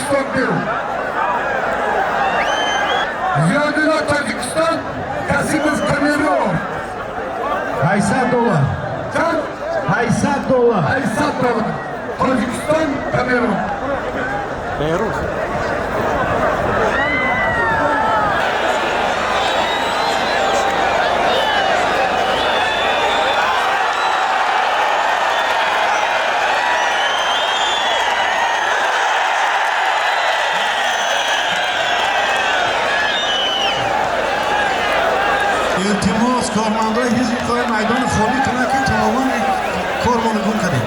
Тоҷикистон берун. Зиёдулло Тоҷикистон, Касимов Камерун. 800 доллар. Чанд? 800 доллар. 800 доллар. Тоҷикистон, Камерун. Беҳрӯз. Илтимос, кормандои ҳизби кори майдони холӣ кунад, ки тамоман кормонро гум кардем.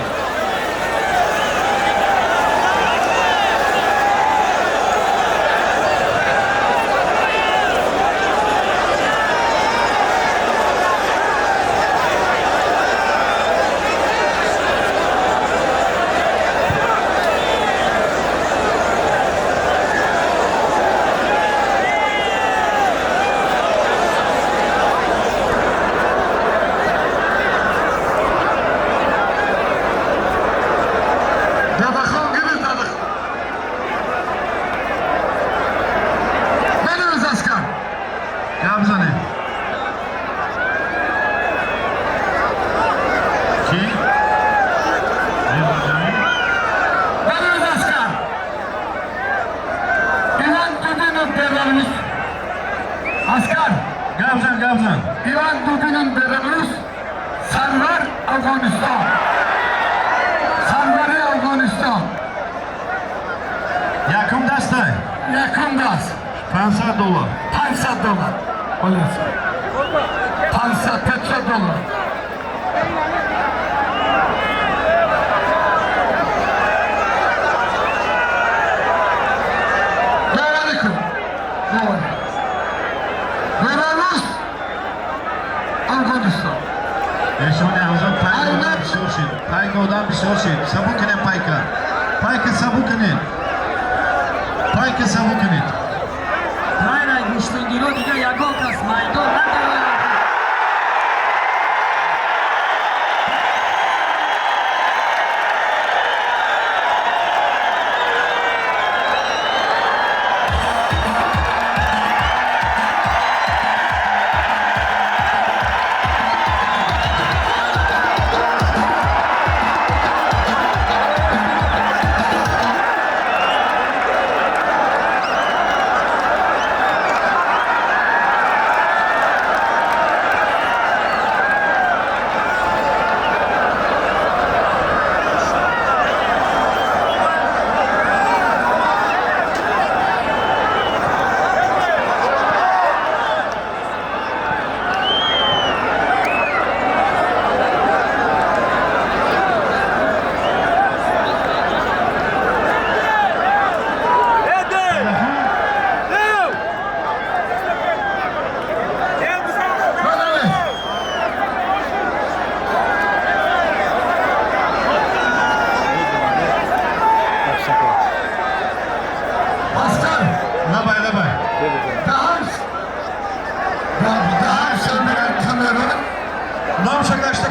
Дадахон гирифт, Дадахон. Менавиз, Аскар. Гап занед. Чӣ? Менавиз, Аскар. Иван Дудинов, Беларус. Аскар. Гап зан, гап зан. Иван Дудинов, Беларус. Сарвар, Афғонистон. Сарвари Афғонистон. Якум дастай. Якум даст. 500 доллар. 500 доллар. Олес. 500, 500 доллар. Боварӣ кун. Боварӣ. Беларус, Афғонистон. Эшони азон пайк одам бисёр шид. Пайк одам бисёр шид. Сабук кунед пайка. Пайка сабук кунед. Пайка сабук кунед. Тренер гӯштингиро дига ягон кас майдон надорад. Менавиз. Аскар. Лабай, лабай. Даҳам. Даҳам Сарвар Камерун. Номша гашта.